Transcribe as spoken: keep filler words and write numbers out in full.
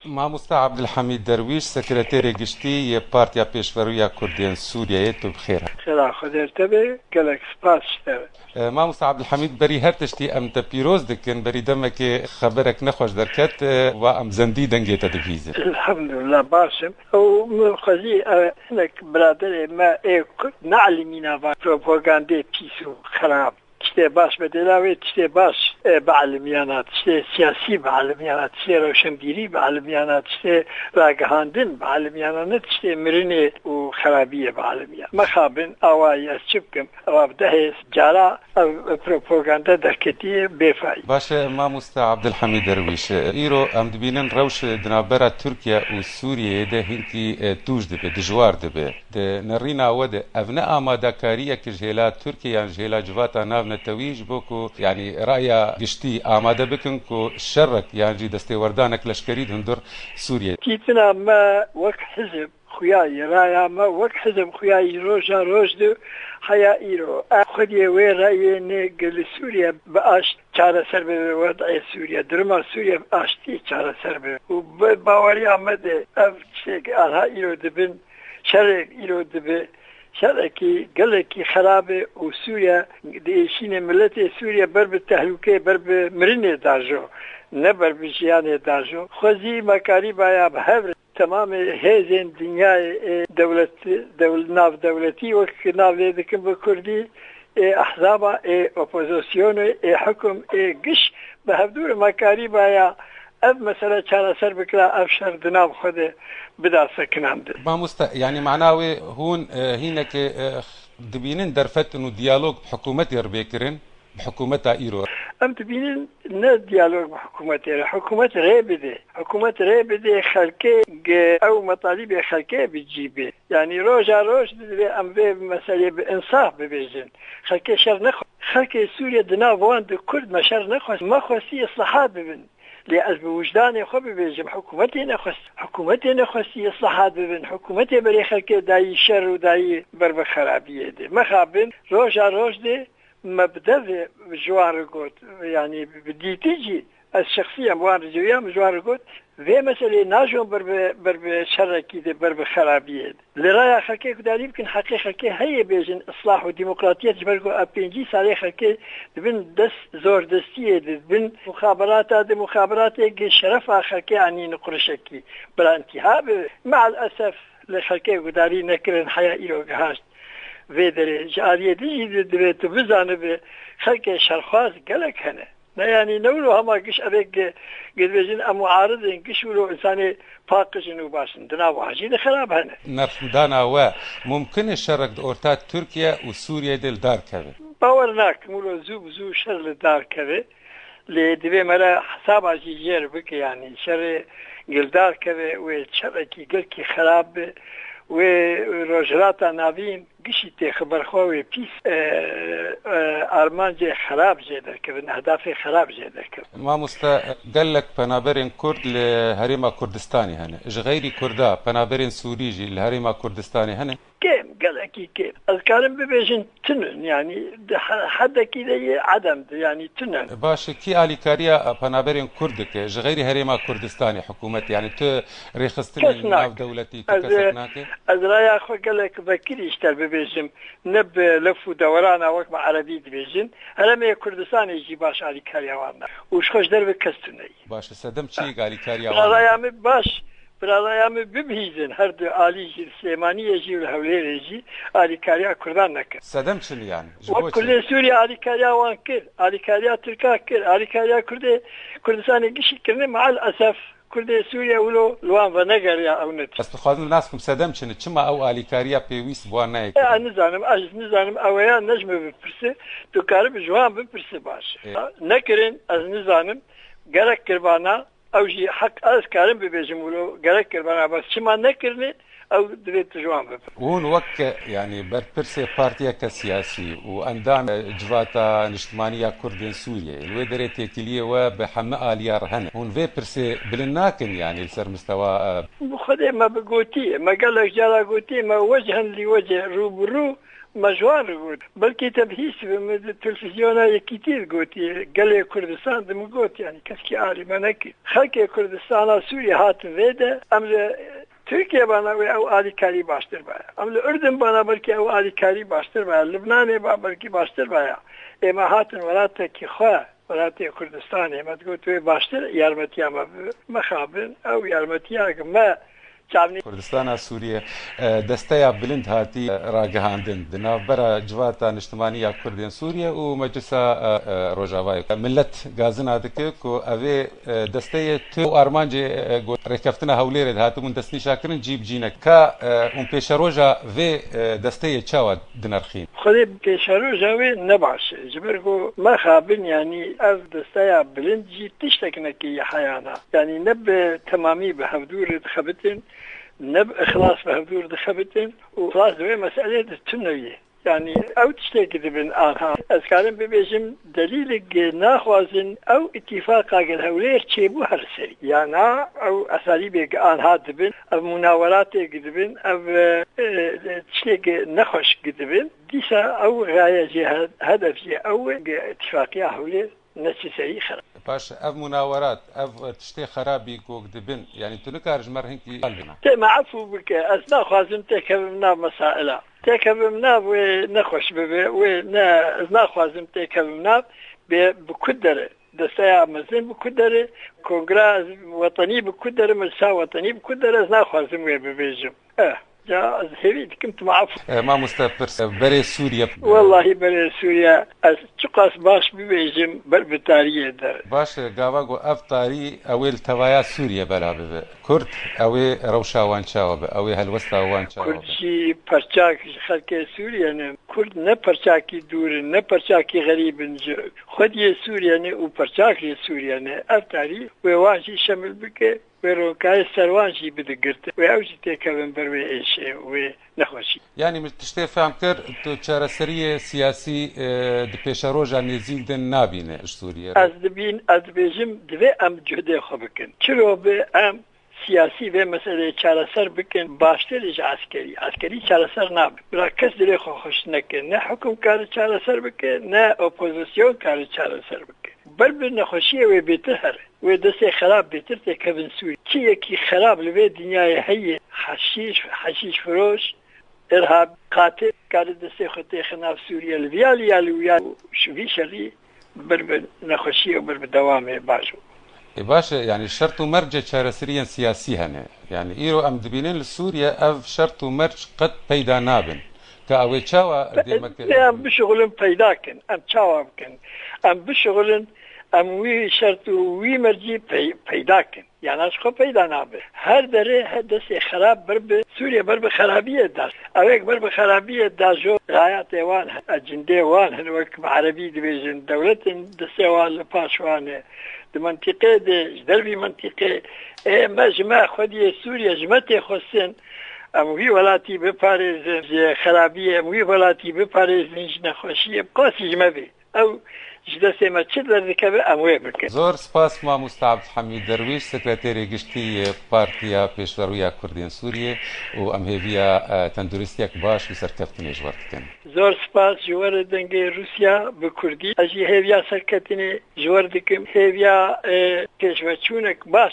Mamosta Abdulhamîd Derwîş, Sekreterê Giştî yê Partiya Pêşverû ya Kurdên Sûriyeyê, tu bi xêr hatî. Xêra Xwedê li te be, gelek spas ji te re. E, Mamosta Abdulhamîd, berî her tiştî em te pîroz dikin, berî demekê xeberek nexweş derket, e, wa em zendî dengê te dibihîzin. Elhamdulillah, baş im. Û min xwezî, e, hinek biraderê me ê Kurd neelimîna va propagandê pîs û xerab. Tiştê baş bi dêla wê, tiştê baş, e, bielimiyana, tiştê siyasî bielimiyana, tiştê rewşenbîrî bielimiyana, tiştê ragihandin bielimiyana, ne tiştê mirinê û xerabiyê bielimiyana. Mexabin, awayî ez çi bikim? Ewa bi dehê cara ev propaganda derketiye bêfayî. Baş e, Mamosta Abdulhamîd Derwîş. Îro em dibînin rewş di navbera Tirkiye û Sûriyeyê de hinkî, e, tûj dibe, dijwar dibe. Di nerîna we de ev ne amadakariyek ji hêla Tirkiye yan ji hêla civata navnetewî ji bo ku, yanî, raya giştî amade bikin ku şerek yan jî destêwerdanek leşkerî di hundir Sûriyê. Dîtina me wek hizib xuya yî, raya me wek hizib xuya yî roja roj de heya îro. Ev xwediyê wê reyê ne ge li Sûriye bi aşt çareser bibe, wed'ê Sûriye, duruma Sûriye bi aştî çareser bibe. Û bi baweriya me de ev tiştê ke anha îro dibin, şerê îro dibe, şerekî gelekî xerab e û Sûriye diêşîne, miletê Sûriye ber bi tehlûkeyê, ber bi mirinê dajo, ne ber bi jiyanê dajo. Xwezî me karîbaya bi hev re temamê hêzên dinyayê, ê dewlet, dewl-, navdewletî wek nav lê dikin bi kurdî, ê ehzaba, ê opozisyonê, ê hikum, ê giş bi hevdû re me karîbaya ev mesele çareser bikira, ev şer di nav xwe de bida sekinandin. Mamoste, yanî mana wê hûn, e, hînekê, e, dibînin derfetin û diyalog bi hikûmetê re bê kirin, bi hikûmeta îro? Em dibînin ne diyalog bi hikûmetê re. Hikûmet rê bide. Hikûmet rê bide xelkê, ge ew metalîbê xelkê bi cî bê. Yanî roja roj divê em vê meselê bi insaf bibêjin. Xelkê şer nexwe. Xelkê Sûriye di nav wan de Kurd me şer nexwest. Me xwestî islahat bibin. Lê ez bi wijdanê xwe bibêjim, hikûmetê nexwest. Hikûmetê nexwestî islahat bibin. Hikûmetê berê xelkê dayî şer û dayî ber bi xerabiyê de. Mexabin roja roj de me bi devê ji wan re got, yanî bi dîtî jî, ez şexsî em wan re cêwiyam, ji wan re got, vê meselê najon ber bi, ber bi şerekî de, ber bi xerabiyê de. Li raya xelkê gudarî bikin, heqê xelkê heye bêjin islah û demokratiyet, ji ber ku ev pêncî salê xelkê dibin dest zordestiyê de, dibin muxaberata de, muxaberatê ge şerefa xelkê anîn qurişekî. Bila intiha bi, meal esef li xelkê gudarî nekirin, heya îro gihaşt vê derê. Ji aliyê din jî di-, divê tu bizanibe, xelkê şerxwaz gelek hene. Ne, yanî ne wilo hema giş evê ge-, ge dibêjin em muarid in, giş wilo insanê paqij in û baş in. Di nav wan jî de xerab hene. Nerxdana we, mumkin e şerek di orta Tirkiye û Sûriyeyê de li dar keve? Bawer nakim wilo zû bi zû şer li dar keve. Lê divê me re hesaba jî jêr bike, yanî şerê ge li dar keve, wê şerekî gelkî xerab be, wê Rojhilata Navîn gişî têxe ber xwe, wê pîs, e, e, armancê xerab jê derkevin, ehdafê xerab jê derkevin. Mamoste, gelek penaberên Kurd li Herêma Kurdistanê hene. Ji xeyrî Kurda, penaberên Sûrî jî li Herêma Kurdistanê hene? Kêm, gelekî kêm. Ez karim bibêjin tune, yanî di he-, hedekî de yê edem de, yanî tune. Baş e, kî alîkariya penaberên Kurd dike? Ji xeyrî Herêma Kurdistanê hikûmet, yanî tu rêxistinên navdewletî, tu kesek nake? Ez raya xwe gelek vekirî ji te bibêjim, ne bi lef û dewerana wek bi erebî dibêjin. Herêmê Kurdistanê jî baş alîkariya wan nake. Û ji xwe ji derve kes tune ye. Baş e, sedem çi ye alîkariya wan nake? Raya min baş Biraraya min bibihîzin, her du alî jî, li Silêmaniyê jî û li Hewlêrê jî alîkariya Kurdan nekin. Sedem çi ne yanî? Ji bo çi? Wek Kurdê Sûriyê alîkariya wan kir, alîkariya Tirka kir, alîkariya Kurdê, Kurdistanê gişî kirine, meal esef Kurdê Sûriye wilo li wan venegeriya ew netî. Ez dixwazim nas bikim sedem çi ne, çima ew alîkariya pêwîst bi wan nayê kirin? E, ez nizanim, ez nizanim, ew ya ne ji min bipirse, tu karibî ji wan bipirse baş. E. Nekirin, ez nizanim, gerek kirbana, Ew jî heq ez karim bibêjim wilo gerek kirbana, bes çima nekirine, ew divê tu ji wan bipirse. Hûn wek, yanî, berpirsê partiyeke siyasî û endam, e, Civata Niştimanî ya Kurdên Sûriyeyê, li wê derê têkiliyê we bi heme aliya re hene. Hûn vê pirsê bilind nakin, yanî, li ser mistewa, e, Bi Xwedê me bi gotî, me gelek cara gotî, me wecih li wecih, rû bi rû Me ji wan re got. Belkî te bihîstibe, min di televîzyona Yekîtiyê de gotî, gelê Kurdistan di min got, yanî keskî alî me nekir. Xelkê Kurdistana Sûriyê hatin vê de, em li Tirkiye bana wê ew alîkarî baştir baya. Em li Urdun bana belkî ew alîkarî baştir baya. Libnanê ba belkî baştir baya. Ê me hatin welatekî xwe, welatê Kurdistanê. Me digot wê baştir yarmetiya me bibe. Mixabin ew yarmetiya me çavnî. Kurdistana Sûriye, e, desteya bilind hatî, e, ragihandin di navbera Civata Niştimanî ya Kurdên Sûriye û Meclisa, e, e, Rojavayê. Milet gazina dike ku evê, e, desteyê tu û armancê, e, got rêkeftina Hewlêrê de hatibûn destnîşakirin cî bi cî neke. Ka, e, hûn pêşeroja vê, e, desteyê çawa dinirxîn? Xwedê pêşeroja wê ne baş e. Ji ber ku mexabin, yanî ev desteya bilind jî tiştek neke yê heyana. Yanî ne bi temamî bi hevdû re dixebitin, ne bi ixlas bi hevdû re dixebitin û ixlas di wê meselê de tune ye. Yanî ew tiştekî dibin anha. Ez karim bibêjim delîlek naxwazin ew îtîfaqa gel Hewlêr çêbû her serî. Ya na ew esalîbê ki anha dibin, ev munaweratê ki dibin, ev, e, e, tiştê ki nexweş ki dibin. Dîsa ew gaye jê he-, hedef jê ew e ki îtîfaqiya Hewlêr neçî serî xerab. Baş, ev munawerat, ev tiştê xerabî ku dibin, yanî tu nikar ji me re hinkî bal bina. Te me efû bike, ez naxwazim têkevim nav mesaila. Têkevim nav wê nexweş bibe, wê ne, ez naxwazim têkevim nav, bê bi ku dere, desteya mezin bi ku dere, kongra wetenî bi ku dere, meclisa wetenî bi ku dere, ez naxwazim wê bibêjim. Eh, ca ez hêvî dikim tu me efû. Eh, mamoste pirs, eh, berê Sûriye. Wellahî berê Sûriye, ez çiqas baş bibêjim, ber bi tariyê de. Baş e, gava ku ev tarî ew ê li tevaya Sûriye bela bibe. Kurd, ew ê rewşa wan çawa be, ew ê helwesta wan çawa be? Kurd jî perçak ji xelkê Sûriye ne. Kurd ne perçakî dûr in, ne perçakî xerîb in. Ji xwediyê Sûriye ne û perçak jê Sûriye ne. Ev tarî wê wan jî şemil bike, wê ronkarê ser wan jî bide girtin. Wê ew jî têkevin ber wê êşê, wê nexweşî. Yanî min tiştê fehm kir, tu çareseriyê siyasî, e, di pêşeroja nêzîk de nabîne ji Sûriye re? Ez dibîn, ez dibêjim, divê em cuhdê xwe bikin. Çiro bi em siyasî vê meseleyê çareser bikin, baştir ji eskerî. Eskerî çareser nabe. Bila kes dilê xwe xweş neke. Ne hikûm kare çareser bike, ne opozîsyon kare çareser bike. Ber bi nexweşiyê wê bêtir here. Wê destê xerab bêtir têkevin Sûrî. Çi yekî xerab li vê dinyayê heye, heşîş, heşîş firoş, irhab, qatil, kare destê xwe têxe nav Sûriye. Li vî alî ya li wî ya ji vî şerî ber bi nexweşiyê û ber bi dewamê baş bû. Ê baş e, yanî şert û mercê çareseriyên siyasî hene. Yanî îro em dibînin li Sûriye ev şert û merc qet peyda nabin. Ka ew ê çawa dê me ke- Em bişuxulin peyda kin. Em çawa bikin? Em bişuxulin, em wî şert û wî mercî pey-, peyda kin. Yana ji xwe peyda nabe. Her derê her destê xerab ber bi Sûriye, ber bi xerabiyê da. Ewek ber bi xerabiyê da jo rayatê wan, ecindê wan hin, wek bi erebî dibêjin, dewletin destê wan li paş wan e. Di mintîqê de, ji dervî mintîqê, ê me ji me xwediyê Sûriye ji me tê xwestin, em wî welatî biparêzin, ji xerabiyê em wî welatî biparêzin, ji nexweşiyê bi qasî ji me bê. Ew ji destê me çi derdikeve, em wê bikin. Zor spas mamoste Abdulhamid Derwiş, sekreterê giştî yê Partiya Pêşveroya Kurdên Sûriyê û em hêviya, e, tenduristiyek baş û serkeftinê ji we dikin. Zor spas ji we re dengê Rûsya bi Kurdî. Ez jî hêviya serketinê ji we re dikim. Hêviya, e, pêşveçûnek baş